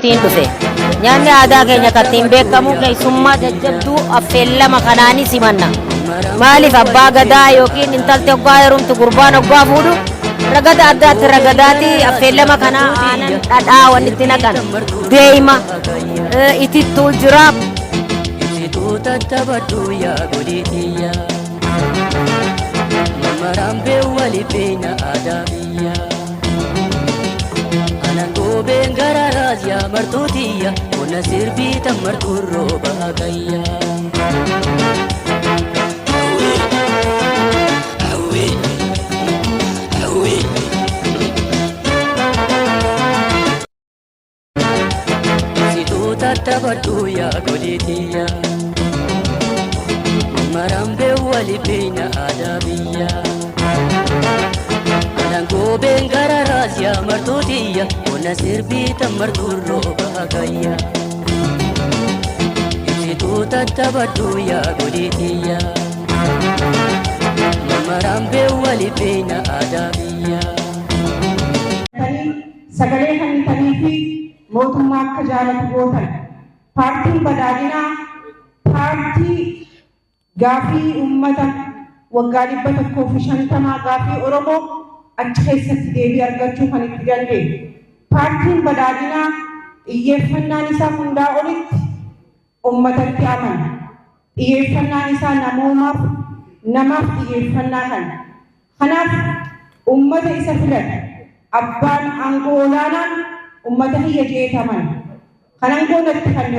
Oromootiin dhufe. Nyaanni aadaa keenya kan ittiin beekamu keessummaa jajjabduu affeellama kanaanis himanna. Maaliif abbaa gadaa yookiin intalti hoggaa heerumtu gurbaan hoggaa fuudhu ragada addaatti ragadaati affeellama kanaa aanan dhadhaa wanni itti naqan deema itittuu jira. Ibsituu tattabadhu yaa godhiitiyya. Mamaraan beewwali beena aadaa biyya. Anan goobeen gararaas yaa martuutiyya. Qonna sirbii tan martuun rooba hagayya. Ibsituu tattabadhu yaa godhiitiyya. Mamaraan beewwali beena aadaa biyya. Anan goobeen gararaas yaa martuutiyya. Qonna sirbii tan martuun rooba hagayya. Ibsituu tattabadhu yaa godhiitiyya. Mamaraan beewwali beena aadaa biyya. Sagalee kennitanii fi mootummaa akka jaalatu gootan. Paartiin badhaadhinaa paartii gaafii uummata waggaa 150 gaafii Oromoo achi keessatti deebii argachuu kan itti dandeenye. Paartiin badhaadhinaa xiyyeeffannaan isaa hundaa olitti uummatatti amana. Xiyyeeffannaan isaa namoomaaf namaaf xiyyeeffannaa kana. Kanaaf uummata isa filate abbaan aangoo olaanaan uummata kiyya jeetaman. Kan aangoo natti kenne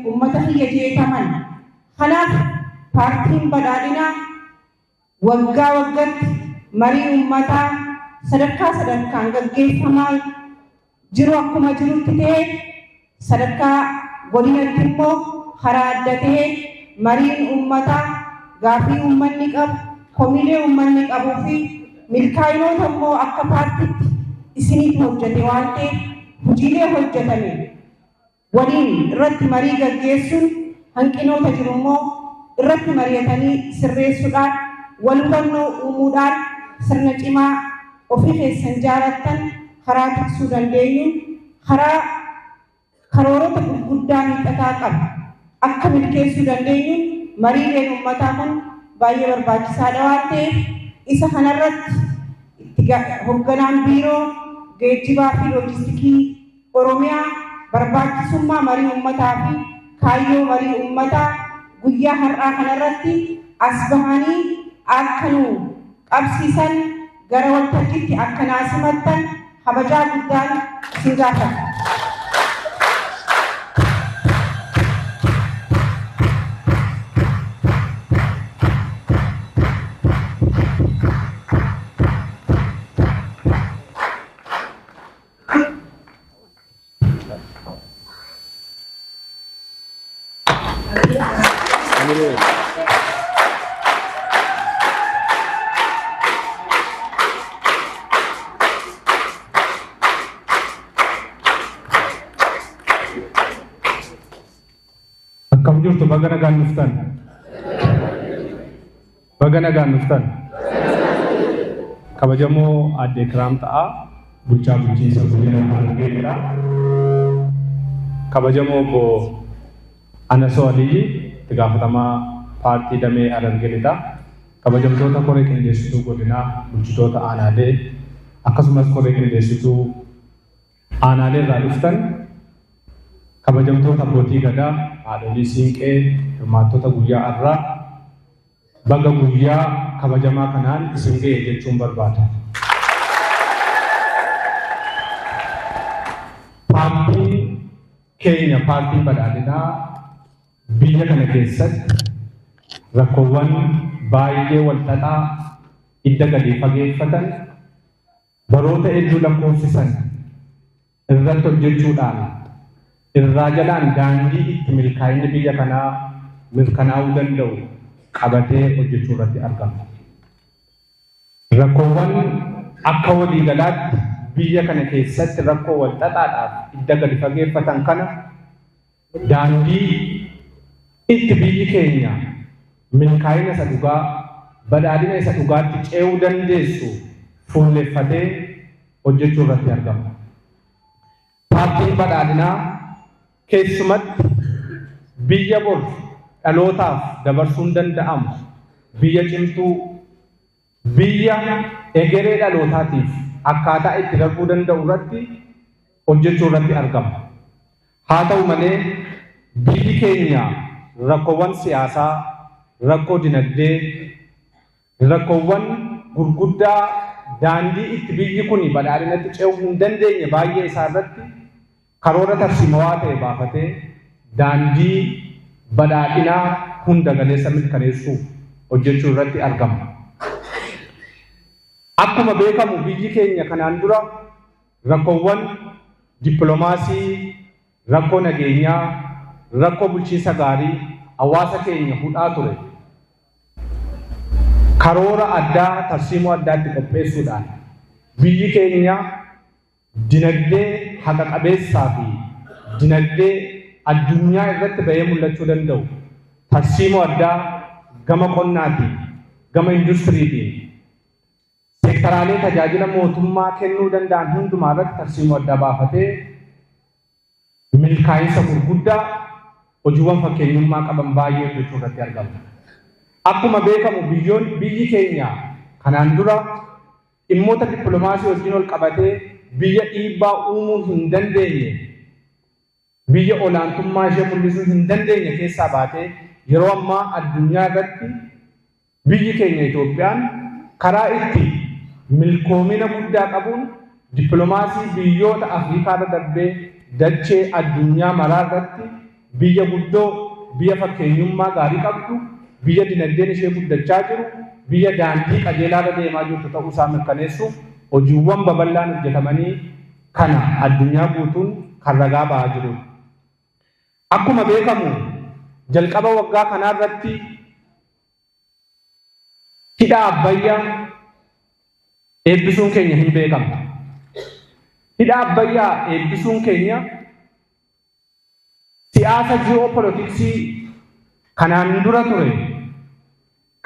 uummata kiyya jeetaman. Kanaaf paartiin badhaadhinaa waggaa waggaatti marii uummataa sadarkaa sadarkaan gaggeeffamaa jiru akkuma jirutti ta'ee sadarkaa godinatti immoo karaa adda ta'ee mariin uummataa gaafii uummanni qabu komiilee uummanni qabuu fi milkaa'inoota immoo akka paartiitti isiniif hojjete waan ta'eef hojiilee hojjetame waliin irratti marii gaggeessuun hanqinoota jiru immoo irratti mari'atanii sirreessuudhaan wal hubannoo uumuudhaan sirna cimaa ofii keessan jaalattan karaa tiksuu dandeenyu karaa karoorota gurguddaa miidhagaa qabu akka milkeessuu dandeenyu mariileen uummataa kun baay'ee barbaachisaadha waan ta'eef isa kanarratti hogganaan biiroo geejjibaa fi loojistikii Oromiyaa barbaachisummaa marii uummataa fi kaayyoo marii uummataa guyyaa har'aa kanarratti as bahanii akka nu qabsiisan gara waltajjiitti akka naa simattan kabajaa guddaan isin gaafadha. Akkam jirtu baga nagaan dhuftan. Baga nagaan dhuftan. Kabajamoo aadde Ikiraam Ta'aa bulchaa bulchiinsa godina Harargeedha. Kabajamoo obbo Anasoo Aliyyi itti gaafatamaa paartii damee Harargee Lixaa. Kabajamtoota koree qindeessituu godinaa bulchitoota aanaalee akkasumas koree qindeessituu aanaalee irraa dhuftan kabajamtoota abbootii gadaa haadholii siinqee hirmaattota guyyaa har'aa baga guyyaa kabajamaa kanaan isin ga'e jechuun barbaada. Paartiin keenya paartiin badhaadhinaa biyya kana keessatti rakkoowwan baay'ee walxaxaa hidda gadi fageeffatan baroota hedduu lakkoofsisan irratti hojjechuudhaan irraa jalaan daandii itti milkaa'inni biyya kanaa mirkanaa'uu danda'u qabatee hojjechuu irratti argama. Rakkoowwan akka waliigalaatti biyya kana keessatti rakkoo walxaxaadhaaf hidda gadi fageeffatan kana daandii itti biyyi keenya milkaa'ina isa dhugaa badhaadhina isa dhugaatti ce'uu dandeessu fuulleffatee hojjechuu irratti argama. Paartiin badhaadhinaa keessumatti biyya bor dhalootaaf dabarsuun danda'amu, biyya cimtuu, biyya egeree dhalootaatiif akkaataa itti darbuu danda'u irratti hojjechuu irratti argama. Haa ta'u malee biyyi keenya rakkoowwan siyaasaa, rakkoo dinagdee, rakkoowwan gurguddaa daandii itti biyyi kun badhaadhinatti ce'uu hin dandeenye baay'ee isaa irratti karoora tarsiimawaa ta'e baafatee daandii badhaadhinaa hunda galeessa mirkaneessuuf hojjechuu irratti argama. Akkuma beekamu biyyi keenya kanaan dura rakkoowwan dippiloomaasii, rakkoo nageenyaa, rakkoo bulchiinsa gaarii hawaasa keenya hudhaa ture. Karoora addaa tarsiimoo addaatti qopheessuudhaan biyyi keenya dinagdee haqa qabeessaa fi dinagdee addunyaa irratti ba'ee mul'achuu danda'u tarsiimoo addaa gama qonnaatiin, gama industiriitiin, seektaraalee tajaajila mootummaa kennuu danda'an hundumaa irratti tarsiimoo addaa baafatee milkaa'insa gurguddaa hojiiwwan fakkeenyummaa qaban baay'ee hojjechuu irratti argama. Akkuma beekamu biyyi keenya kanaan dura dhimmoota dippiloomaasii wajjin ol qabatee biyya dhiibbaa uumuu hin dandeenye, biyya olaantummaa ishee mul'isuu hin dandeenye keessaa baatee yeroo ammaa addunyaa irratti biyyi keenya Itoophiyaan karaa itti milkoomina guddaa qabuun dippiloomaasii biyyoota Afrikaa irra darbee dachee addunyaa maraa irratti biyya guddoo, biyya fakkeenyummaa gaarii qabdu, biyya dinagdeen ishee guddachaa jiru, biyya daandii qajeelaa irra deemaa jirtu ta'uu isaa mirkaneessuuf hojiiwwan babal'aan hojjetamanii kana addunyaa guutuun kan ragaa ba'aa jirudha. Akkuma beekamu jalqaba waggaa kanaa irratti hidha Abbayyaa eebbisuun keenya hin beekamtu. Hidha Abbayyaa eebbisuun keenya siyaasa ji'oopolitiksii kanaan dura ture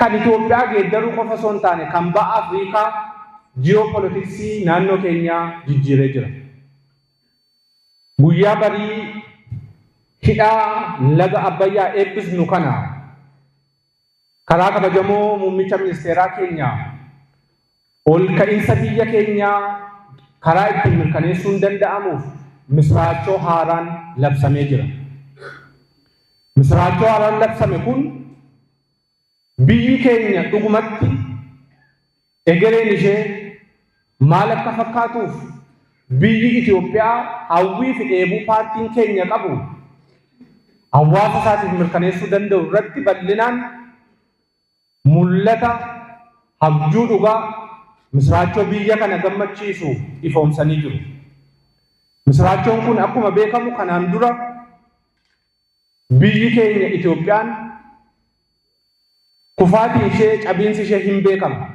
kan Itoophiyaa geeddaruu qofa osoo hin taane kan ba'a Afrikaa ji'oopolitiksii naannoo keenyaa jijjiiree jira. Guyyaa barii hidhaa laga Abbayyaa eebbisnu kana karaa kabajamoo muummicha ministeeraa keenya ol ka'iinsa biyya keenyaa karaa ittiin mirkaneessuun danda'amuuf misraachoo haaraan labsamee jira. Misraachoo haaraan labsame kun biyyi keenya dhugumatti egereen ishee maal akka fakkaatuuf biyyi Itoophiyaa hawwii fi dheebuu paartiin keenya qabu hawaasa isaatiif mirkaneessuu danda'u irratti bal'inaan mul'ata abjuu dhugaa misraachoo biyya kana gammachiisu ifoomsanii jiru. Misraachoon kun akkuma beekamu kanaan dura biyyi keenya Itoophiyaan kufaatiin ishee cabiinsi ishee hin beekamu.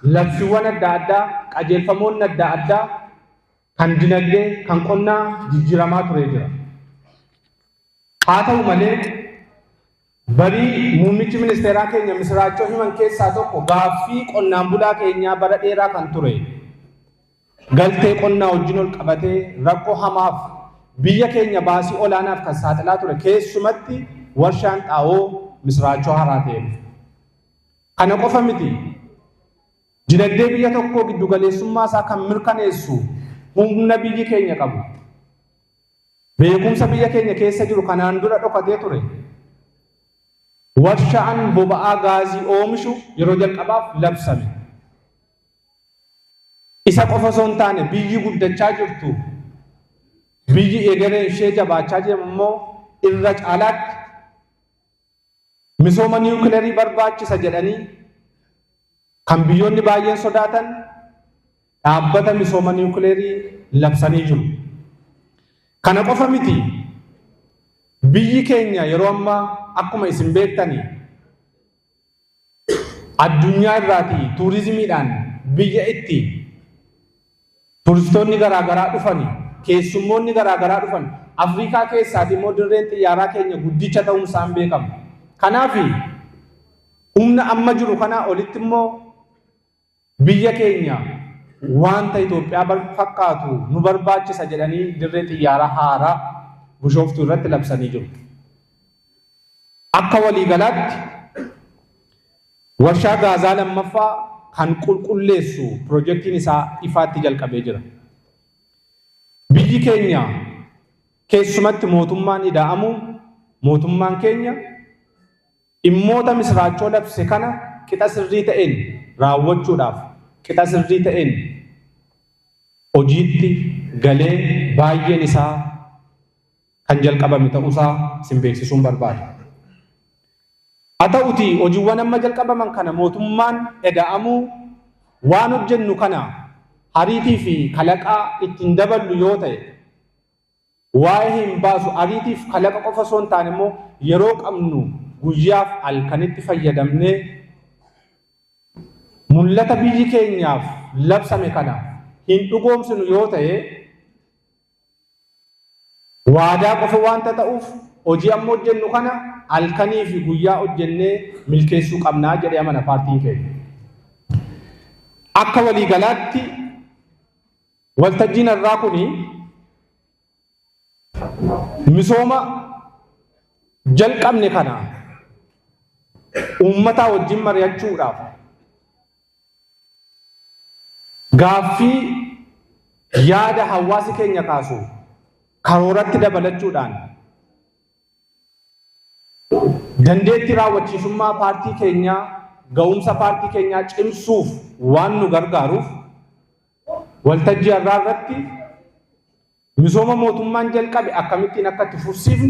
Labsiiwwan adda addaa, qajeelfamoonni adda addaa kan dinagdee, kan qonnaa jijjiiramaa turee jira. Haa ta'u malee barii muummichi ministeeraa keenya misraachoo himan keessaa tokko gaaffii qonnaan bulaa keenyaa bara dheeraa kan ture. Galtee qonnaa wajjin ol qabatee rakkoo hamaaf biyya keenya baasii olaanaaf kan saaxilaa ture keessumatti warshaan xaa'oo misraachoo haaraa ta'eef. Kana qofa miti. Dinagdee biyya tokkoo giddugaleessummaa isaa kan mirkaneessu humna biyyi keenya qabu. Beekumsa biyya keenya keessa jiru kanaan dura dhokatee ture. Warshaan boba'aa gaazii oomishu yeroo jalqabaaf labsame. Isa qofa osoo hin taane biyyi guddachaa jirtu, biyyi egereen ishee jabaachaa jiru immoo irra caalaatti misooma niwukilarii barbaachisa jedhanii kan biyyoonni baay'een sodaatan dhaabbata misooma niwukilarii labsanii jiru. Kana qofa miti. Biyyi keenya yeroo ammaa akkuma isin beektanii addunyaa irraatii tuurizimiidhaan biyya itti turistoonni garaagaraa dhufani, keessummoonni garaagaraa dhufan, Afrikaa keessaati immoo dirreen xiyyaaraa keenya guddicha ta'uun isaan beekamu. Kanaaf humna amma jiru kanaa olitti immoo biyya keenya wanta Itoophiyaa fakkaatu nu barbaachisa jedhanii dirree xiyyaaraa haaraa Bishooftuu irratti labsanii jiru. Akka waliigalaatti warshaa gaazaa lammaffaa kan qulqulleessu piroojeektiin isaa ifaatti jalqabee jira. Biyyi keenya keessumatti mootummaan ida'amu mootummaan keenya dhimmoota misiraachoo labse kana qixa sirrii ta'een raawwachuudhaaf qixa sirrii ta'een hojiitti galee baay'een isaa kan jalqabame ta'uusaa isin beeksisuun barbaada. Haa ta'utii hojiiwwan amma jalqabaman kana mootummaan ida'amuu waan hojjennu kana ariitii fi kalaqaa ittiin daballu yoo ta'e waa'ee hin baasu. Ariitii fi kalaqa qofa osoo hin taane immoo yeroo qabnu guyyaaf halkanitti fayyadamnee mul'ata biyyi keenyaaf labsame kana hin dhugoomsinu yoo ta'e waadaa qofa waanta ta'uuf hojii amma hojjennu kana halkanii fi guyyaa hojjennee milkeessuu qabnaa jedhee amana paartiin keenya. Akka waliigalaatti waltajjiin har'aa kuni misooma jalqabne kana uummataa wajjin mari'achuudhaaf gaaffii yaada hawaasi keenya kaasu karooratti dabalachuudhaan dandeettii raawwachiisummaa paartii keenyaa ga'umsa paartii keenyaa cimsuuf waan nu gargaaruuf waltajjii har'aa irratti misooma mootummaan jalqabe akkamittiin akka itti fufsiifnu,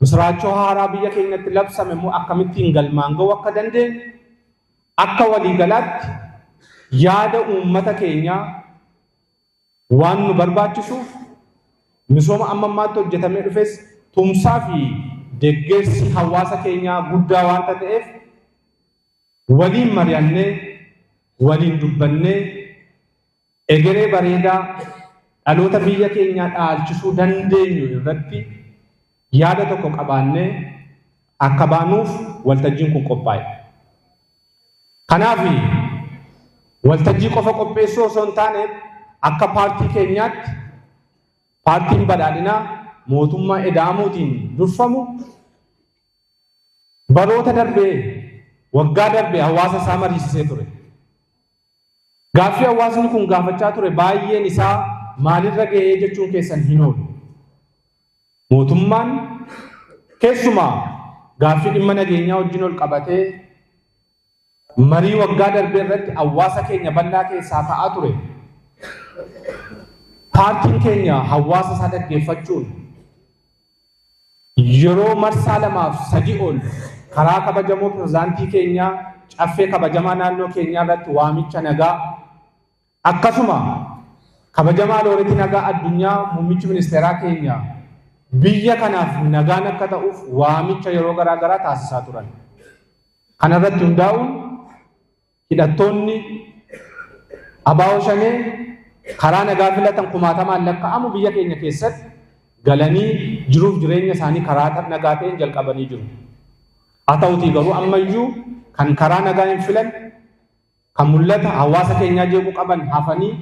misiraachoo haaraa biyya keenyatti labsame immoo akkamittiin galmaan ga'uu akka dandeenyu akka waliigalaatti yaada uummata keenyaa waan nu barbaachisuuf misooma amma ammaatti hojjetamee dhufes tumsaa fi deeggarsi hawaasa keenyaa guddaa waanta ta'eef waliin mari'annee waliin dubbannee egeree bareedaa dhaloota biyya keenyaa dhaalchisuu dandeenyu irratti yaada tokko qabaannee akka baanuuf waltajjiin kun qophaa'e. Kanaaf waltajjii qofa qopheessuu osoo hin taane akka paartii keenyaatti paartiin badhaadhinaa mootummaa ida'amuutiin durfamu baroota darbee waggaa darbee hawaasa isaa mariisisee ture. Gaaffii hawaasni kun gaafachaa ture baay'een isaa maalirra ga'ee jechuun keessan hin oolu. Mootummaan keessumaa gaaffii dhimma nageenyaa wajjin ol qabatee marii waggaa darbee irratti hawaasa keenya bal'aa keessaa ka'aa ture. Paartiin keenya hawaasa isaa dhaggeeffachuun yeroo marsaa 2 fi 3 ol karaa kabajamoo pirezidaantii keenyaa caffee kabajamaa naannoo keenyaa irratti waamicha nagaa akkasuma kabajamaa looretii nagaa addunyaa muummichi ministeeraa keenya biyya kanaaf nagaan akka ta'uuf waamicha yeroo garaa garaa taasisaa turan. Kana irratti hundaa'uun hidhattoonni ABO Shanee karaa nagaa filatan kumaatamaan lakkaa'amu biyya keenya keessatti galanii jiruuf jireenya isaanii karaa nagaa ta'een jalqabanii jiru. Haa ta'utii garuu ammayyuu kan karaa nagaa hin filan kan mul'ata hawaasa keenyaa jeequu qaban hafanii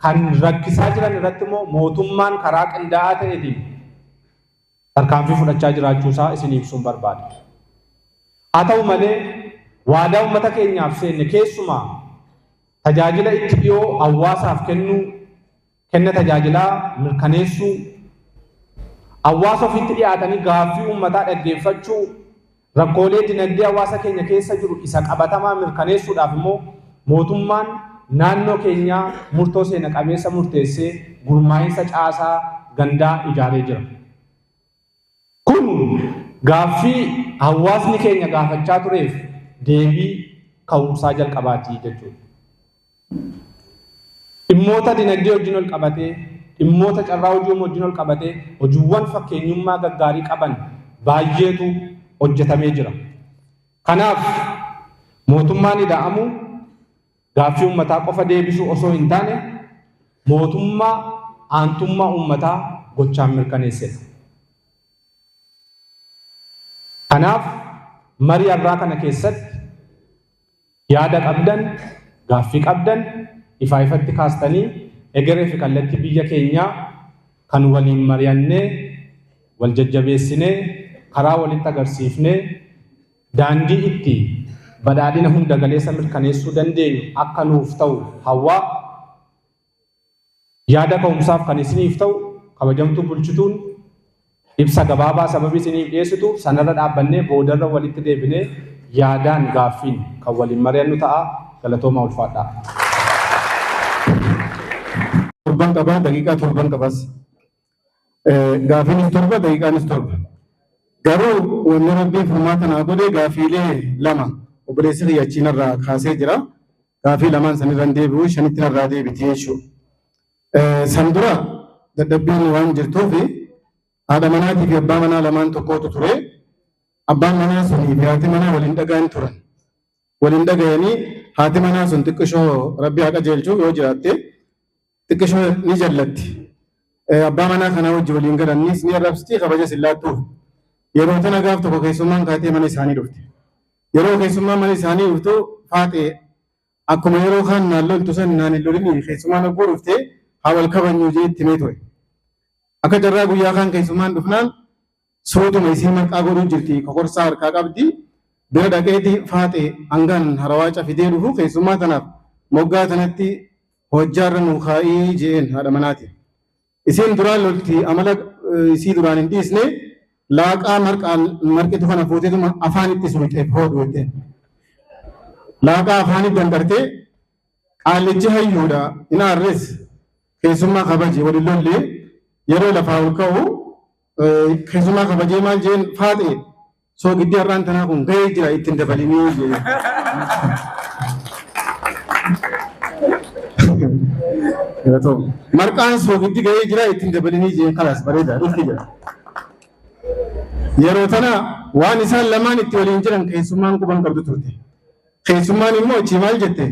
kan rakkisaa jiran irratti immoo mootummaan karaa qindaa'aa ta'eetiin tarkaanfii fudhachaa jiraachuusaa isin ibsuun barbaada. Haa ta'u malee waadaa uummata keenyaaf seenne keessumaa tajaajila itti dhiyoo hawaasaaf kennuu, kenna tajaajilaa mirkaneessuu, hawaasa ofitti dhiyaatanii gaaffii uummataa dhaggeeffachuu, rakkoolee dinagdee hawaasa keenya keessa jiru isa qabatamaa mirkaneessuudhaaf immoo mootummaan naannoo keenyaa murtoo seena qabeessa murteessee gurmaa'insa caasaa gandaa ijaaree jira. Kun gaaffii hawaasni keenya gaafachaa tureef deebii ka'umsaa jalqabaatii jechuudha. Dhimmoota dinagdee wajjin ol qabatee, dhimmoota carraa hojii wajjin ol qabatee hojiiwwan fakkeenyummaa gaggaarii qaban baay'eetu hojjetamee jira. Kanaaf mootummaan ida'amu gaaffii uummataa qofa deebisuu osoo hin taane mootummaa aantummaa uummataa gochaan mirkaneessedha. Kanaaf marii har'aa kana keessatti yaada qabdan, gaaffii qabdan ifaa ifatti kaastanii egeree fi kallattii biyya keenyaa kan waliin mari'annee wal jajjabeessinee karaa walitti agarsiifnee daandii itti badhaadhina hunda galeessa mirkaneessuu dandeenyu akka nuuf ta'u hawwaa yaada ka'umsaaf kan isiniif ta'u kabajamtuu bulchituun ibsa gabaabaa sababii isiniif dhiyeessituuf sanarra dhaabbannee boodarra walitti deebinee yaadaan gaaffiin kan waliin mari'annu ta'a. Galatoomaa, ulfaadhaa. Torban qabaa, daqiiqaa 7 qabas. Gaafiinis 7, daqiiqaanis 7. Garuu wanni Rabbiin furmaata naa godhe gaafiilee lama obboleessi kiyya achiinarraa kaasee jira. Gaafii lamaan sanirra hin deebi'u, shanitti narraa deebiti jechuudha. San dura dadhabbiin waan jirtuufi haadha manaatii fi abbaa manaa lamaan tokkotu ture. Abbaan manaa sunii fi haati manaa waliin dhaga'an turan. Waliin dhaga'anii haati manaa sun xiqqishoo, Rabbi haa qajeelchu, yoo jiraatte xiqqishoo ni jallatti. Abbaa manaa kanaa wajji waliin galannis ni arrabsiti, kabaja sin laattuuf. Yeroo tana gaaf tokko keessummaan kaatee mana isaanii dhufte. Yeroo keessummaan mana isaanii dhuftu, "Faaxee, akkuma yeroo kaan naan loltu san naan hin lolinii, keessummaan hogguu dhufte haa wal kabajnuu" jee itti himee ture. Akka carraa guyyaa kaan keessummaan dhufnaan suutuma isii marqaa godhuu jirti, kokorsaa harkaa qabdi. Bira dhaqeeti, "Faaxee, hangaan harawaaca fidee dhufu keessummaa tanaaf moggaa tanatti hojjaarra nuu kaa'ii" jeen haadha manaati. Isiin duraan lolti, amala isii duraan hin dhiisne, laaqaa marqaan marqitu kana fuuteetuma afaanitti suuxeef hodhu jetteen. Laaqaa afaanitti dandartee, qaallichi hayyuudha hin aarres, keessummaa kabaje, waliin lollee yeroo lafaa ol ka'u keessummaa kabajee maal jeen? "Faaxee, soogiddi har'aan tanaa kun gahee jira, ittiin dabalinii" jeen. Marqaan soogiddi gahee jira, ittiin dabalinii jeen, kalaas bareeda dhufti jira. Yeroo tana waan isaan lamaan itti waliin jiran keessummaan quban qabdu turte. Keessummaan immoo achii maal jette?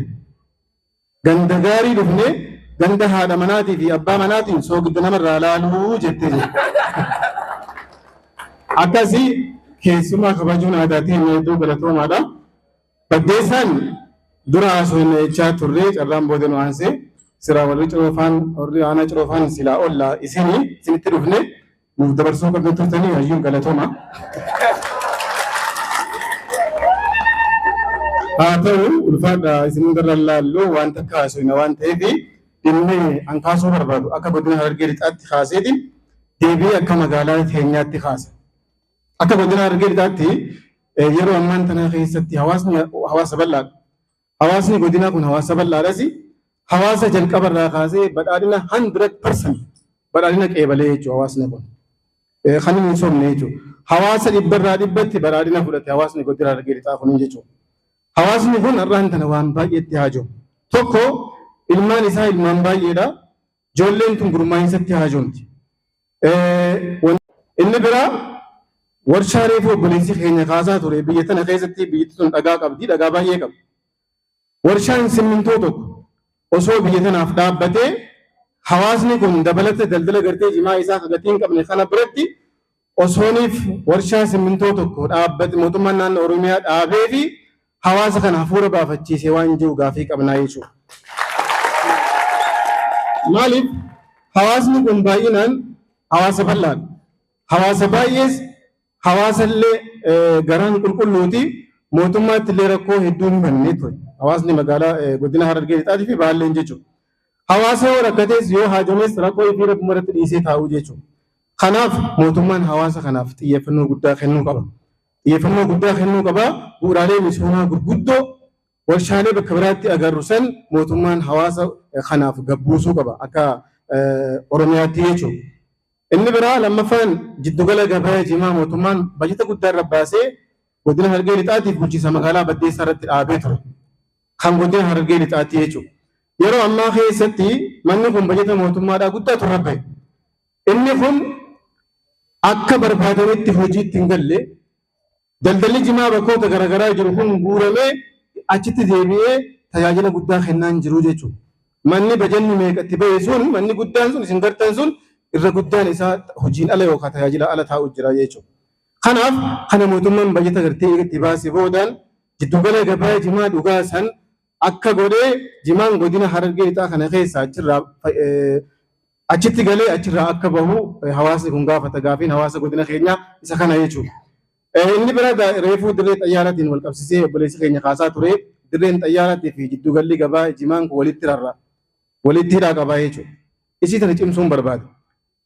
"Ganda gaarii dhufne, ganda haadha manaatii fi abbaa manaatiin soogidda namarraa laaluu" jette. Akkasii keessumaa kabajuun aadaa teenya, hedduu galatoomaadha. Baddeessaan dura haasofne jechaa turre, carraan booda nu aansee siraa warri Ciroofaan, warri aanaa Ciroofaan silaa ollaa isinii isinitti dhufne nuuf dabarsuu qabdu turtanii, hayyuu galatooma. Haa ta'u, ulfaadha, isin hundarra laallu waan takka haasofne waan ta'eef dhimmi an kaasuu barbaadu akka godina Harargee Lixaatti kaaseeti deebii akka magaalaa keenyaatti kaasa. Akka godina Harargee Lixaatti yeroo ammaan tanaa keessatti hawaasni hawaasa bal'aadha. Hawaasni godinaa kun hawaasa bal'aadhas, hawaasa jalqabarraa kaasee badhaadhina 100% badhaadhina qeebalee jechuudha hawaasni kun. Kan inni hin sobne jechuudha. Hawaasa 100% badhaadhina fudhate hawaasni godina Harargee Lixaa kun jechuudha. Hawaasni kun har'aan tana waan baay'eetti haajoomu. Tokko, ilmaan isaa ilmaan baay'eedha. Ijoolleen tun gurmaa'insatti haajoomti. Inni biraa warshaa reefu obboleessi keenya kaasaa ture, biyya tana keessatti biyyatti tun dhagaa qabdi, dhagaa baay'ee qabdi. Warshaan simmintoo tokko osoo biyya tanaaf dhaabbatee, hawaasni kun dabalata daldala gartee jimaa isaa gatii hin qabne kana biratti osooniif warshaa simmintoo tokko dhaabbate, mootummaan naannoo Oromiyaa dhaabee fi hawaasa kana hafuura baafachiisee waan jiru gaafii qabnaa jechuudha. Maaliif, hawaasni kun baay'inaan hawaasa bal'aadha. Hawaasa baay'ees, hawaasa illee garaan qulqulluuti, mootummaatti illee rakkoo hedduu himannee ture. Hawaasni magaalaa godina Harargee Lixaatii fi Baalleen jechuudha. Hawaasa yoo rakkatees yoo haajomes rakkoo ifii rakkuma irratti dhiisee taa'uu jechuudha. Kanaaf mootummaan hawaasa kanaaf xiyyeeffannoo guddaa kennuu qaba. Xiyyeeffannoo guddaa kennuu qaba. Bu'uuraalee misoomaa gurguddoo warshaalee bakka biraatti agarru san mootummaan hawaasa kanaaf gabbuusuu qaba akka Oromiyaatti jechuudha. Inni biraa lammaffaan jiddugala gabaa jimaa mootummaan bajeta guddaa irra baasee godina Harargee Lixaatiif bulchiinsa magaalaa Baddeessaa irratti dhaabee ture. Kan godina Harargee Lixaatti jechuudha. Yeroo ammaa keessatti manni kun bajeta mootummaadhaa guddaatu irra bahe. Inni kun akka barbaadametti hojiitti hin galle. Daldalli jimaa bakkoota garaagaraa jiru kun guuramee achitti deebi'ee tajaajila guddaa kennaa hin jiru jechuudha. Manni bajanni meeqatti bahe sun, manni guddaan sun isin gartan sun, irra guddaan isaa hojiin ala yookaan tajaajila ala taa'u jira jechuudha. Kanaaf kana mootummaan bajeta gartee itti baasee boodaan jiddugala gabaa jimaa dhugaa san akka godhee jimaan godina Harargee Lixaa kana keessa achirraa achitti galee achirraa akka bahu hawaasni kun gaafata. Gaafiin hawaasa godina keenyaa isa kana jechuudha. Inni biraa reefuu dirree xayyaaraatiin wal qabsiisee obboleessi keenya kaasaa ture. Dirreen xayyaaraatii fi giddugalli gabaa jimaan kun walitti rarra'a. Walitti hidhaa qabaa jechuudha. Isii tana cimsuun barbaada.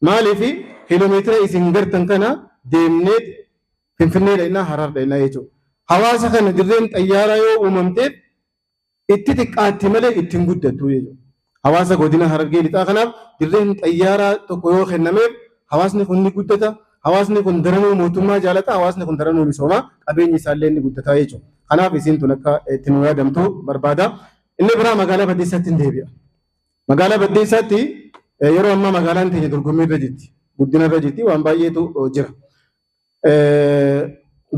Maaliif kiiloomeetira isin gartan kana deemnee Finfinnee dhaqnaa Harar dhaqnaa jechuudha. Hawaasa kana dirreen xayyaaraa yoo uumamteef itti xiqqaatti malee ittiin guddattu jechuudha. Hawaasa godina Harargee Lixaa kanaaf dirreen xayyaaraa tokko yoo kennameef hawaasni kun ni guddata. Hawaasni kun daranuu mootummaa jaalata. Hawaasni kun daranuu misooma. Qabeenyi isaallee ni guddata jechuudha. Kanaaf isiin tun akka itti nu yaadamtu barbaada. Inni biraa magaalaa Baddeessaatti hin deebi'a. Magaalaa Baddeessaatti yeroo ammaa magaalaan teenya dorgommii irra jirti. Guddina irra jirti. Waan baay'eetu jira.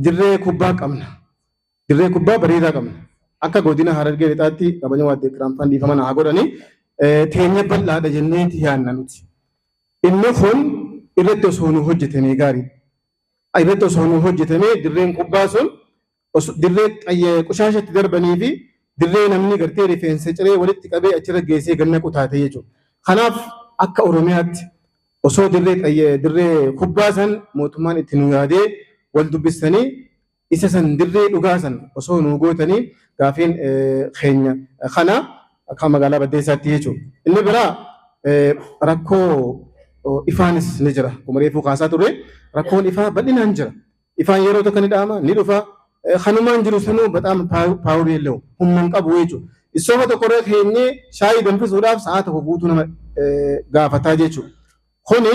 Dirree kubbaa qabna. Dirree kubbaa bareedaa qabna. Akka godina Harargee Lixaatti kabajamoo Aadde Kiraamfaan dhiifama haa godhani. Teenya bal'aadha jenneeti yaadna nuti. Inni kun irratti osoo nu hojjetamee gaarii. Irratti osoo nu hojjetamee dirreen kubbaa sun dirree qushaashatti darbanii fi dirree namni gartee rifeensa ciree walitti qabee achirra geessee ganna kutaate jechuudha. Kanaaf akka Oromiyaatti osoo dirree kubbaa san mootummaan itti nu yaadee wal dubbistanii isa san dirree dhugaa san osoo nu gootanii gaafiin keenya kana akka magaalaa Baddeessaatti jechuudha. Inni biraa rakkoo ifaanis ni jira. Akkuma reefuu kaasaa turre rakkoon ifaa bal'inaan jira. Ifaan yeroo tokko ni dhaama ni dhufa. Kanumaan jiru sanuu bataam paawurii illee humna hin qabu jechuudha. Isooma tokko irra keenyee shaayii danfisuudhaaf sa'a tokko guutuu nama gaafataa jechuudha. Kuni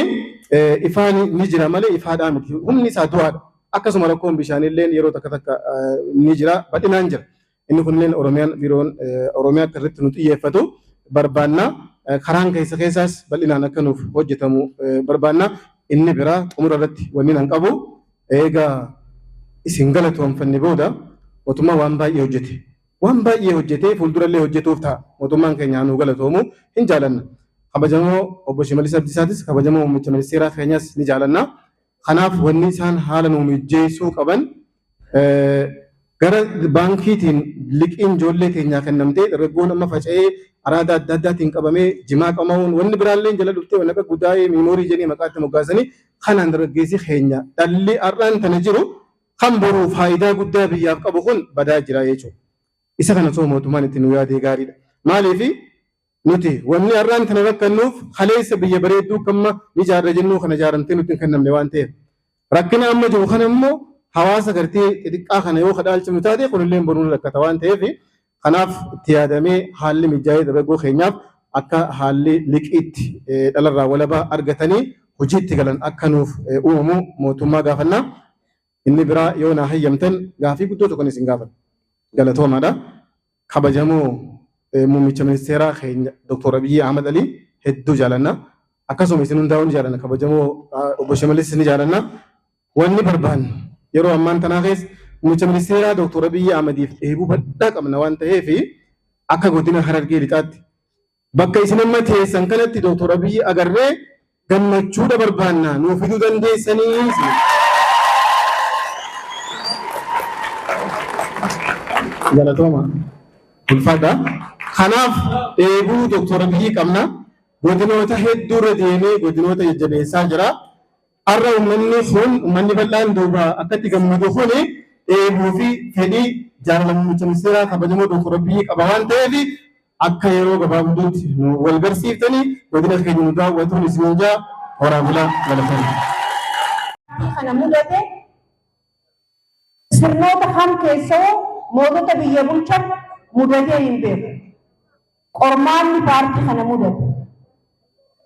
ifaan ni jira malee ifaadhaa miti. Humni isaa du'aadha. Akkasuma rakkoon bishaanillee yeroo takka takka ni jira bal'inaan jira. Inni kunillee Oromiyaan biiroon Oromiyaa akka irratti nu xiyyeeffatu barbaanna. Karaan keessa keessaas bal'inaan akka nuuf hojjetamu barbaanna. Inni biraa xumura irratti wanni nan qabu eegaa isin galatoomfanne booda mootummaan waan baay'ee hojjete. Waan baay'ee hojjetee fuuldurallee hojjetuuf ta'a. Mootummaan keenya nu galatoomu hin jaalanna. Kabajamoo obbo Shimallis Abdiisaatis kabajamoo muummicha ministeeraa keenyas ni jaalanna. Kanaaf wanni isaan haala nu mijeessuu qaban gara baankiitiin liqiin ijoollee keenyaa kennamtee dargaggoon amma faca'ee araada adda addaatiin qabamee jimaa qama'uun wanni biraallee jala dhuftee wanni akka gudaayee miimoorii jedhee maqaa itti moggaasanii kanaan dargaggeessi keenya dhalli har'aan tana jiru kan boruu faayidaa guddaa biyyaaf qabu kun badaa jira jechuudha. Isa kana osoo mootummaan itti nu yaadee gaariidha. Maaliif nuti wanni har'aan tana rakkannuuf kaleessa biyya bareedduu kamma ni ijaarra jennuu kana ijaaramtee nutti hin kennamne waan ta'eef. Rakkina amma jiru kana immoo hawaasa gartee xixiqqaa kana yoo kadhaalchifnu taate kunillee boruu rakkata waan ta'eef kanaaf itti yaadamee haalli mijaa'ee dargaggoo keenyaaf akka haalli liqiitti dhalarraa walabaa argatanii hojiitti galan akka nuuf uumamu mootummaa gaafannaa. Inni biraa yoo naa hayyamtan gaafii guddoo tokko isin gaafadha. Galatoomaadha. Kabajamoo muummicha ministeeraa keenya Dr. Abiyyi Ahmad Alii hedduu jaalanna. Akkasuma isin hundaa'uu ni jaalanna. Kabajamoo obbo Shimallis ni jaalanna. Wanni barbaannu yeroo ammaan tanaa keessa muummicha ministeeraa Dr. Abiyyi Ahmadiif dheebuu bal'aa qabna waan ta'eef akka godina Harargee Lixaatti bakka isin amma teessan kanatti Dr. Abiyyi agarree gammachuudha barbaanna nuu fiduu dandeessanii. Galatooma. Ulfaadha. Kanaaf dheebuu Dr. Abiyyi qabna. Godinoota hedduurra deemee godinoota jajjabeessaa jira. Har'a uummanni kun uummanni bal'aan duuba akkatti gammadu kun dheebuu fi fedhii jaalala muummicha ministeeraa kabajamoo Dr. Abiyyi qaba waan ta'eef akka yeroo gabaabduutti nu wal barsiiftanii godina keenya nu daawwatuun isin jaa horaa bulaa galatooma. Kana mudate sirnoota kam keessoo mootota biyya bulchan mudatee hin beeku. Qormaanni paartii kana mudate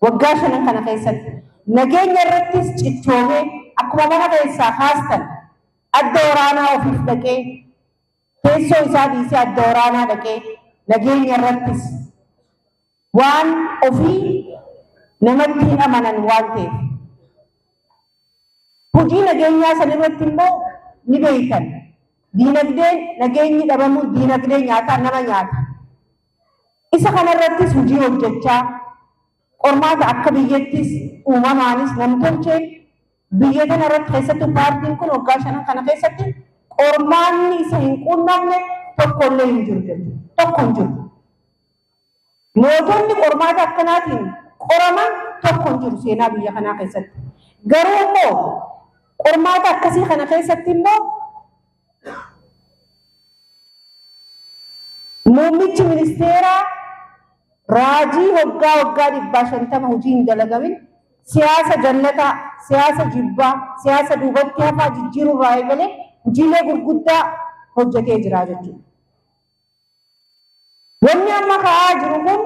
waggaa 5 kana keessatti nageenya irrattis cichoomee akkuma mana keessaa kaastan adda waraanaa ofiif dhaqee teessoo isaa dhiisee adda waraanaa dhaqee nageenya irrattis waan ofii namatti hin amanan waan ta'eef. Hojii nageenyaa san irratti immoo ni beekan. Diinagdeen nageenyi dhabamuu diinagdee nyaataa nama nyaata. Isa kanarrattis hojii hojjechaa qormaata akka biyyattis uumamaanis namtolcheen biyya kanarratti keessattuu paartiin kun waggaa 5 kana keessatti qormaanni isa hin quunnamne tokkollee hin jiru jechuudha. tokko hin jiru. Mootonni qormaata akkanaatiin qoraman tokko hin jiru seenaa biyya kanaa keessatti. Garuu immoo qormaata akkasii kana keessatti immoo muummichi ministeeraa raajii waggaa waggaa 150 hojii hin dalagamin siyaasa jannataa, siyaasa jibbaa, siyaasa duubatti hafaa jijjiiruu irraa eegalee hojiilee gurguddaa hojjetee jira jechuudha. Wanni amma ka'aa jiru kun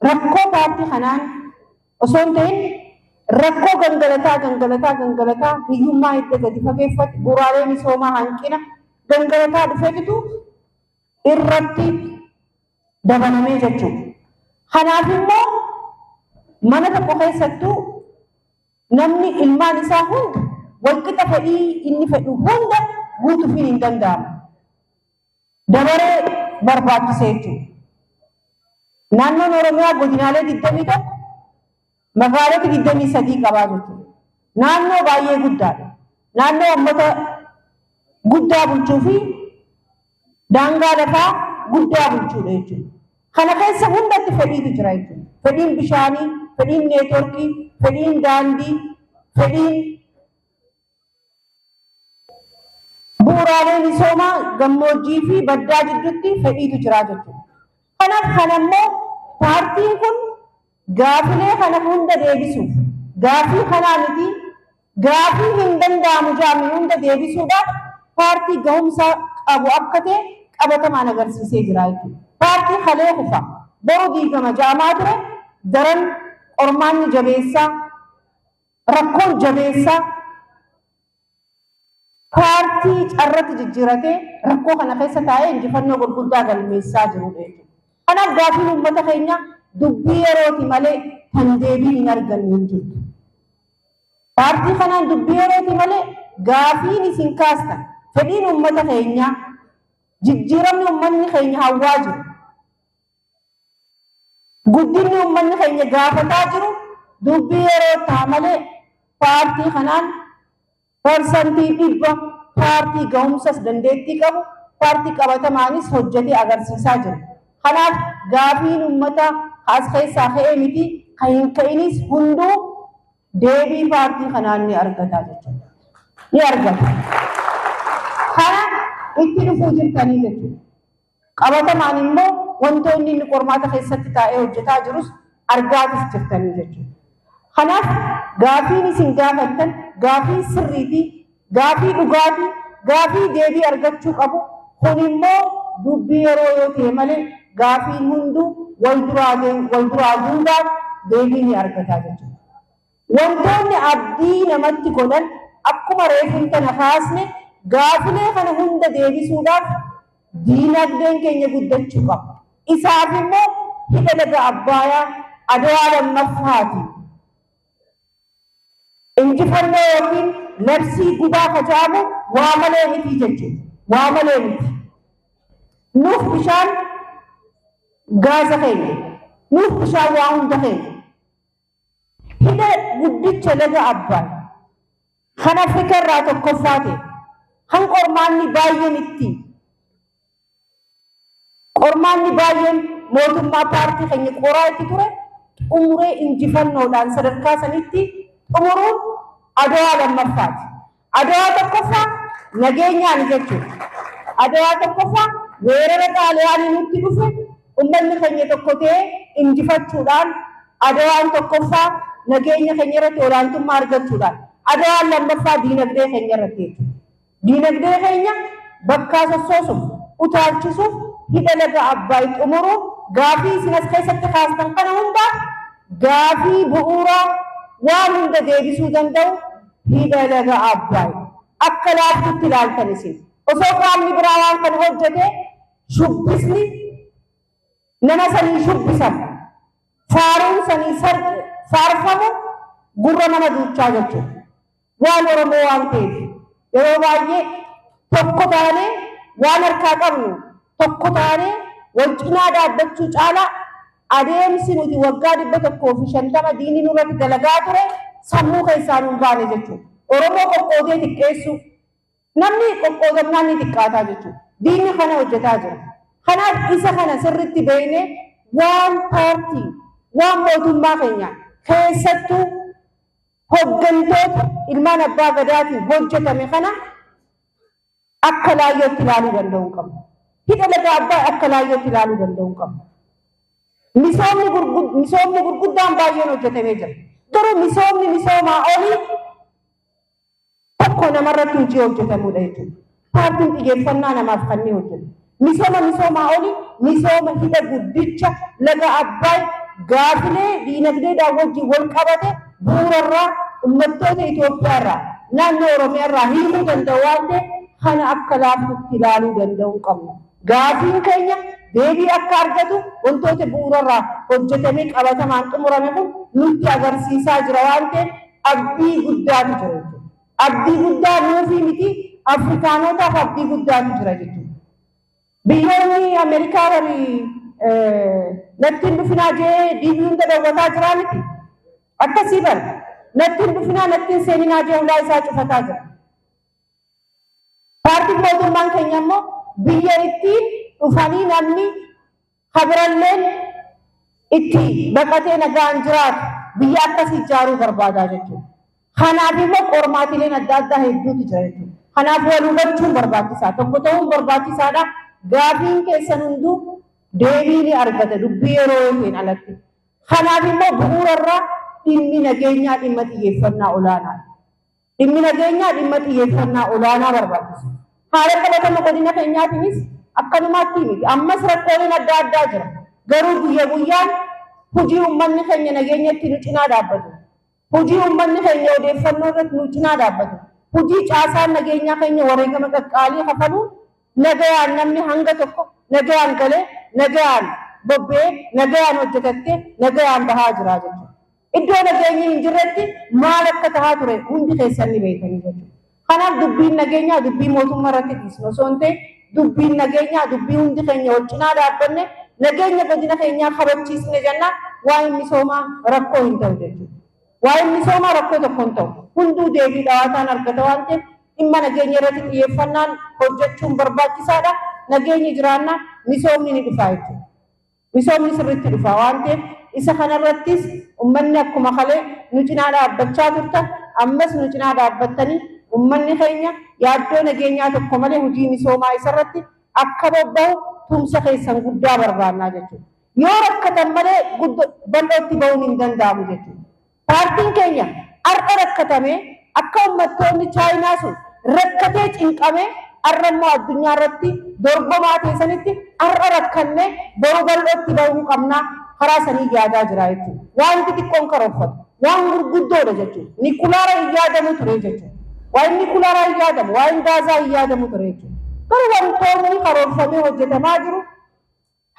rakkoo paartii kanaan osoo hin ta'in rakkoo gangalataa gangalataa gangalataa hiyyummaa hidda gadi fageeffate bu'uuraalee misoomaa hanqina gangalataa dhufeetu irratti dabalamee jechuudha. Kanaaf immoo mana tokko keessattuu namni ilmaan isaa hunda walqixa fedhii inni fedhu hunda guutuufiin hin danda'amu. Dabaree barbaachisa jechuudha. Naannoon Oromiyaa godinaalee 21, magaalota 23 qabaa jechuudha. Naannoo baay'ee guddaadha. Naannoo uummata guddaa bulchuu fi daangaa lafaa guddaa bulchuudha jechuudha. Kana keessa hundatti fedhiitu jira jechuudha. Fedhiin bishaanii, fedhiin neetworkii, fedhiin daandii, fedhiin bu'uuraalee misoomaa gammoojjii fi baddaa jidduutti fedhiitu jira jechuudha. Kanaaf kanammoo paartiin kun gaafilee kana hunda deebisuuf, gaafii kanaa miti gaafii hin danda'amu jaamne hunda deebisuudhaaf paartii gahumsa qabu akka ta'e qabatamaan agarsiisee jira jechuudha. Paartii halee kufa boru diigama jaamaa ture daran qormaanni jabeessaa, rakkoon jabeessaa paartii carratti jijjiiratee rakkoo kana keessa taa'ee injifannoo gurguddaa galmeessaa jirudha jechuudha. Kanaaf gaafiin uummata keenya dubbii yerooti malee kan deebii hin arganne hin jirtu. Paartii kanaan dubbii yerooti malee gaafiin isin kaastan, fedhiin uummata keenyaa, jijjiiramni uummanni keenya hawwaa jiru, guddinni uummanni keenya gaafataa jiru dubbii yeroo ta'a malee paartii kanaan 100% paartii gahumsas dandeettii qabu, paartii qabatamaanis hojjetee agarsiisaa jiru. Kanaaf gaafiin uummata as keessaa ka'ee miti kan hin ka'inis hunduu deebii paartii kanaan ni argata jechuudha. Ni argata. Kana itti dhufuu jirtanii jechuudha. Qabatamaan immoo wantoonni inni qormaata keessatti taa'ee hojjetaa jirus argaatis jirtanii jechuudha. Kanaaf gaafiin isin gaafattan gaafii sirriitii, gaafii dhugaatii, gaafii deebii argachuu qabu. Kun immoo dubbii yeroo yoo ta'e malee gaafiin hunduu wal duraa duubaan deebii ni argataa jechuudha. Wantoonni abdii namatti godhan akkuma reefuun kana kaasne gaafilee kana hunda deebisuudhaaf diinagdeen keenya guddachuu qaba. Isaaf immoo hidha laga Abbayaa Adawaa lammaffaati. Injifannoo yookiin labsii gubaa kajaamu waa malee miti jechuudha. Waa malee miti. Nuuf bishaan gaaza keenya. Nuuf bishaan waa hunda keenya. Hidha guddicha laga Abbaay kan Afrikaa irraa tokkoffaa ta'e, kan qormaanni baay'een itti qormaanni baay'een mootummaa paartii keenya qoraa itti ture xumuree injifannoodhaan sadarkaa sanitti xumuruun Adawaa lammaffaati. Adawaa tokkoffaa nageenyaan jechuudha. Adawaa tokkoffaa weerara Xaaliyaanii nutti dhufe uummanni keenya tokko ta'ee injifachuudhaan Adawaan tokkoffaa nageenya keenya irratti olaantummaa argachuudhaan, Adawaan lammaffaa diinagdee keenya irratti jechuudha. Diinagdee keenya bakkaa sossoosuuf, utaalchisuuf hidha laga Abbaay xumuruun gaafii isin as keessatti kaastan kana hundaa gaafii bu'uuraa waan hunda deebisuu danda'u hidha laga Abbaay. Akka laaftutti ilaaltan isin. Osoo qaamni biraa waan kana hojjete shubbisni nama sanii shubbisamu, faaruun sanii faarfamu gurra nama duuchaa jechuudha. Waan Oromoo waan ta'eef yeroo baay'ee tokko taanee waan harkaa qabnu tokko taanee wal cinaa dhaabbachuu caalaa adeemsi nuti waggaa 150 diinni nurratti dalagaa ture sammuu keessaa nuun baane jechuudha. Oromoo qoqqoodee xiqqeessuu, namni qoqqoodamnaan ni xiqqaataa jechuudha. Diinni kana hojjetaa jira. Kanaaf isa kana sirriitti beeknee waan paartii, waan mootummaa keenya keessattuu hoggantoota ilmaan abbaa gadaatiin hojjetame kana akka laayyootti ilaaluu danda'uu qabna. Hidha laga Abbaay akka laayyootti ilaaluu danda'uu qabna. Misoomni gurguddaan baay'een hojjetamee jira. Garuu misoomni misoomaa olii tokko namarratti hojii hojjetamudha jechuudha. Paartiin xiyyeeffannaa namaaf kanneen hojjetu. Misooma misoomaa olii misooma hidha guddicha laga Abbaay gaafilee diinagdeedhaan wajjin wal qabate bu'uurarraa uummattoota Itoophiyaarraa naannoo Oromiyaarraa hiikuu danda'u waan ta'eef kana akka laaftutti ilaaluu danda'uu qabna. Gaafiin keenya deebii akka argatu wantoota bu'uurarraa hojjetamee qabatamaan xumurame kun nutti agarsiisaa jira waan ta'eef abdii guddaatu jira jechuudha. Abdii guddaa nuufii miti, Afrikaanotaaf abdii guddaatu jira jechuudha. Biyyoonni Ameerikaa bari natti hin dhufinaa jee diibii hunda dawwataa jiraa miti. Akkasii bara natti hin dhufinaa, natti hin seeninaa jee ulaa isaa cufataa jira. Paartiin mootummaan keenya immoo biyya ittiin dhufanii namni kabiralleen itti baqatee nagaan jiraatu biyya akkasii ijaaruu barbaadaa jechuudha. Kanaaf immoo qormaatileen adda addaa hedduutu jira jechuudha. Kanaaf wal hubachuun barbaachisaa, tokko ta'uun barbaachisaadha. Gaafiin keessan hunduu deebii ni argata dubbii yeroo yookiin alatti. Kanaaf immoo bu'uurarraa dhimmi nageenyaa dhimma xiyyeeffannaa olaanaadha. Dhimmi nageenyaa dhimma xiyyeeffannaa olaanaa barbaachisa. Haala qabatama godina keenyaatiinis akkanumaatti miti. Ammas rakkooleen adda addaa jira. Garuu guyya guyyaan hojii uummanni keenya nageenyatti nu cinaa dhaabbatu. Hojii uummanni keenya odeeffannoo irratti nu cinaa dhaabbatu. Hojii caasaan nageenyaa keenya wareegama qaqqaalii kafaluun nagayaan namni hanga tokko nagayaan galee, nagayaan bobba'ee, nagayaan hojjetattee, nagayaan bahaa jira jechuudha. Iddoo nageenyi hin jirretti maal akka tahaa ture hundi keessan ni beekanii jechuudha. Kanaaf dubbiin nageenyaa dubbii mootummaa irratti dhiisnu osoo hin ta'in dubbiin nageenyaa dubbii hundi keenya wal cinaa dhaabbanne nageenya godina keenyaa kabachiisne jennaan waa'een misoomaa rakkoo hin ta'u jechuudha. Waa'een misoomaa rakkoo tokko hin ta'u. Hunduu deebii dhawaataan argata waan ta'eef dhimma nageenya irratti xiyyeeffannaan hojjechuun barbaachisaadha. Nageenyi jiraannaa misoomni ni dhufa jechuudha. Misoomni sirriitti dhufa waan ta'eef isa kanarrattis uummanni akkuma kalee nu cinaa dhaabbachaa turtan ammas nu cinaa dhaabbattanii uummanni keenya yaaddoo nageenyaa tokko malee hojii misoomaa isarratti akka bobba'u tumsa keessan guddaa barbaannaa jechuudha. Yoo rakkatan malee bal'ootti ba'uun hin danda'amu jechuudha. Paartiin keenya har'a rakkatamee akka uummattoonni Chaayinaa sun rakkatee cinqamee har'a immoo addunyaa irratti dorgomaa teessanitti har'a rakkannee boru bal'ootti ba'uu qabnaa karaa sanii yaadaa jira jechuudha. Waan xixiqqoon karoorfatu waan gurguddoodha jechuudha. Nikulaara hin yaadamu ture jechuudha. Waan nikulaaraa hin yaadamu, waan gaazaa hin yaadamu ture jechuudha. Garuu wantoonni karoorfamee hojjetamaa jiru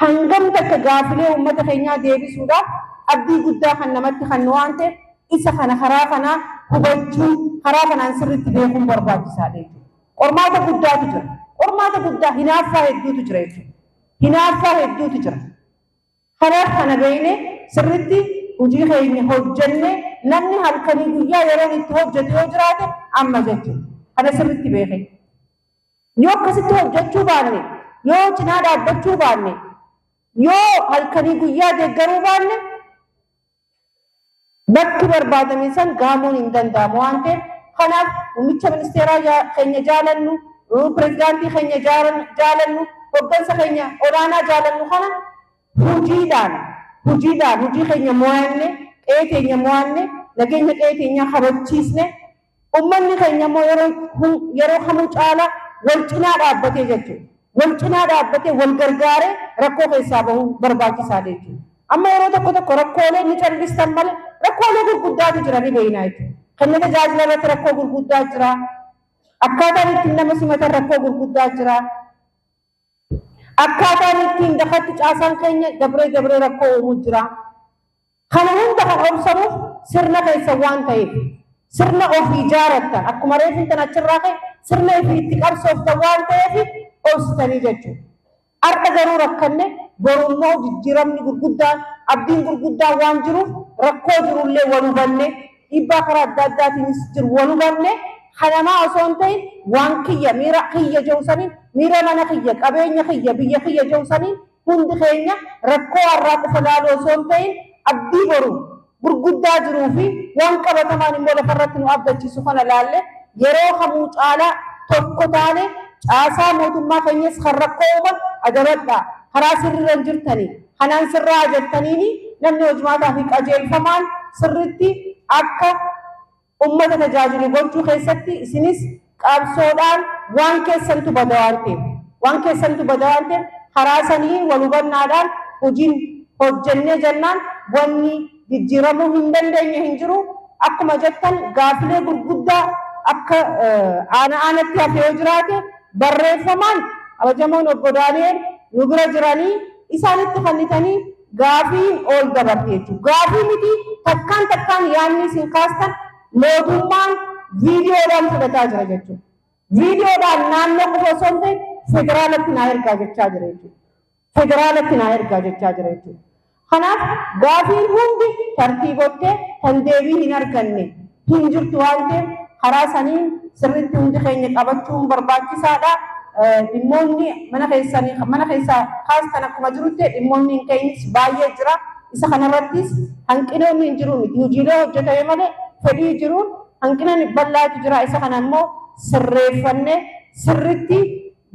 hangam takka gaafilee uummata keenyaa deebisuudhaaf abdii guddaa kan namatti kennu waan ta'eef isa kana karaa kanaa hubachuu, karaa kanaan sirriitti beekuun barbaachisaadha jechuudha. Qormaata guddaatu jira. Qormaata guddaa hinaaffaa hedduutu jira jechuudha. Hinaaffaa hedduutu jira. Kanaaf kana beeknee sirriitti hojii keenya hojjennee namni halkanii guyyaa yeroon itti hojjetu yoo jiraate amma jechuudha. Kana sirriitti beekee. Yoo akkasitti hojjechuu baanne, yoo cinaa dhaabbachuu baanne, yoo halkanii guyyaa deeggaruu baanne bakki barbaadame san gaamuun hin danda'amu waan ta'eef kanaaf muummicha ministeeraa keenya jaalannu, pirezidaantii keenya jaalannu, hoggansa keenya olaanaa jaalannu kana hojiidhaan hojii keenya mo'anne, qe'ee keenya mo'anne, nageenya qe'ee keenyaa kabachiisne uummanni keenya immoo yeroo kamuu caalaa wal cinaa dhaabbatee jechuudha. Wal cinaa dhaabbatee wal gargaaree rakkoo keessaa bahuu barbaachisaadha jechuudha. Amma yeroo tokko tokko rakkoolee ni callistan malee rakkoolee gurguddaatu jira ni beekna jechuudha. Kenna tajaajila irratti rakkoo gurguddaa jira. Akkaataan ittiin nama simatan rakkoo gurguddaa jira. Akkaataan ittiin dafatti caasaan keenya dabree dabree rakkoo uumuu jira. Kana hunda kan obsamuuf sirna keessa waan ta'eef sirna ofii ijaarattan akkuma reefin tan achirraa ka'e sirna ofii itti qabsooftan waan ta'eef obsitanii jechuudha. Har'a garuu rakkanne borummoo jijjiiramni gurguddaan abdiin gurguddaan waan jiruuf rakkoo jirullee wal hubanne dhiibbaa karaa adda addaatiinis jiru wal hubanne Kanamaa osoo hin ta'in waan kiyya miira kiyya jehu miira mana kiyya qabeenya kiyya biyya kiyya jehu hundi keenya rakkoo har'aa qofa laaluu osoo hin ta'in abdii boru gurguddaa jiruu fi waan qabatamaan immoo lafarratti nu abdachiisu kana laalle yeroo kamuu caalaa tokko taane caasaa mootummaa keenyas kan rakkoo uuman adabadhaa karaa sirriirra hin jirtanii kanaan sirraa jettaniini namni hojimaataa fi qajeelfamaan sirritti akka ummata tajaajilu gochuu keessatti isinis qabsoodhaan waan keessantu bada waan ta'eef waan keessantu bada waan ta'eef karaa sanii wal hubannaadhaan hojiin hojjennee jennaan wanni jijjiiramuu hin dandeenye hin jiru. Akkuma jettan gaafilee gurguddaa akka aana aanatti hafe yoo jiraate barreeffamaan kabajamoon obbo Daani'el nu bira jiranii isaanitti fannitanii gaafiin ol dabarte jechuudha. Gaafii miti takkaan takkaan yaadni isin kaastan mootummaan viidiyoodhaan fudhataa jira jechuudha. Viidiyoodhaan naannoo qofa osoo hin ta'in federaalatti naa ergaa jechaa jira jechuudha. Federaalatti naa ergaa jechaa jira jechuudha. Kanaaf gaafiin hundi tartiibottee kan deebii hin arganne hin jirtu waan ta'eef karaa saniin sirriitti hundi keenya qabachuun barbaachisaadha. Dhimmoonni mana keessanii mana keessaa kaastan akkuma jirutti dhimmoonni hin ka'inis baay'ee jira. Isa kanarrattis hanqinoonni hin jiru miti. Hojiilee hojjetame malee fedhii jiruun hanqina bal'aatu jira. Isa kana immoo sirreeffannee sirriitti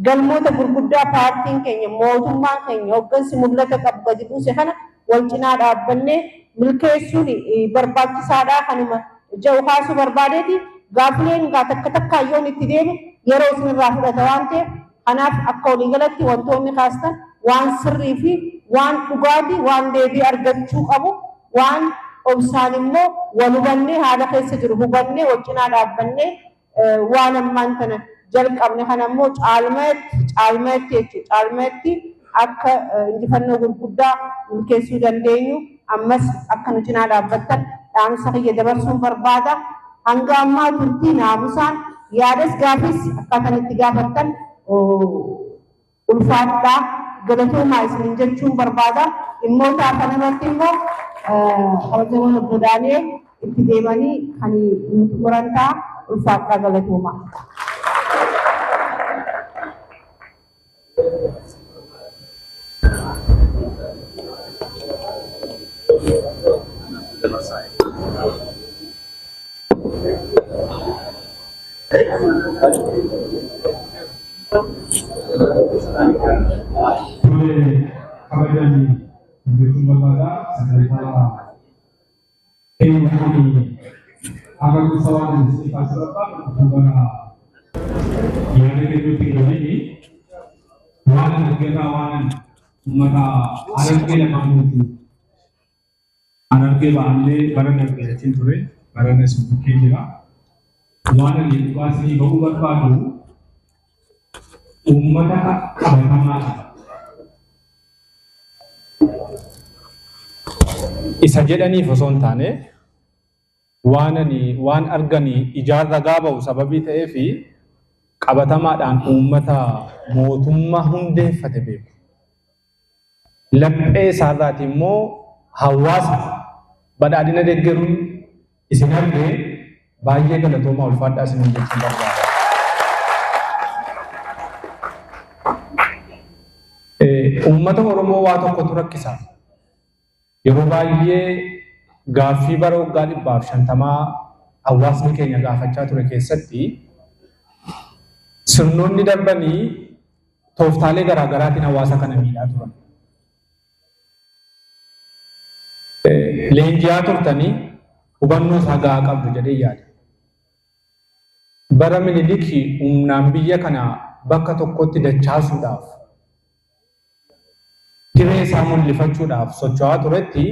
galmoota gurguddaa paartiin keenya mootummaan keenya hooggansi mul'ata qabu gadi buuse kana wal cinaa dhaabbannee milkeessuun barbaachisaadha. Kanuma jedhu kaasuu barbaadeeti. Gaafileen gaa takka takkaan yoon itti deeme yeroo isinirraa fudhata waan ta'eef kanaaf akka waliigalatti wantoonni kaastan waan sirrii fi waan dhugaatii waan deebii argachuu qabu waan obsaan immoo wal hubannee haala keessa jiru hubannee wal cinaa dhaabbannee waan ammaan kana jalqabne kana immoo caalmaatti caalmaatti jechuudha caalmaatti akka injifannoo gurguddaa milkeessuu dandeenyu ammas akka nu cinaa dhaabbattan dhaamsa kiyya dabarsuun barbaada. Hanga ammaa turtii naamusaan yaadas gaafis akkaataan itti gaafattan ulfaadhaa galatoomaa isiniin jechuun barbaada. Dhimmoota kanarratti immoo kabajamoon obbo Daani'el itti deemanii kan nu xumuran ta'a ulfaadhaa galatoomaa. Tole kabajani jechuun barbaada sagantaa keenya ani akka gosa waan isin kaasuu barbaadu bara yaada kennuutti hin galini waan argataa waan uummata Harargee lamaaniiti. Harargee ba'allee bara darbeetiin ture bara bukkee jira. Waan ani dhugaasii ba'uu barbaadu uummata qabatamaadha. Isa jedhaniif osoo hin taane waan ani waan arganii ijaan ragaa ba'u sababii ta'eefi qabatamaadhaan uummata mootummaa hundeeffate beeku. Laphee isaarraati immoo hawaasa badhaadhina deeggaruun isin argee baay'ee galatoomaa ulfaadhaa isiniin jechuun barbaada. Uummata Oromoo waa tokkotu rakkisa. Yeroo baay'ee gaaffii bara waggaa 150 hawaasni keenya gaafachaa ture keessatti sirnoonni darbanii tooftaalee garaa garaatiin hawaasa kana miidhaa turan. Leenji'aa turtanii hubannoo isaa gahaa qabdu jedhee yaada. Bara Minilik humnaan biyya kana bakka tokkotti dachaasuudhaaf hiree isaa mul'ifachuudhaaf socho'aa turetti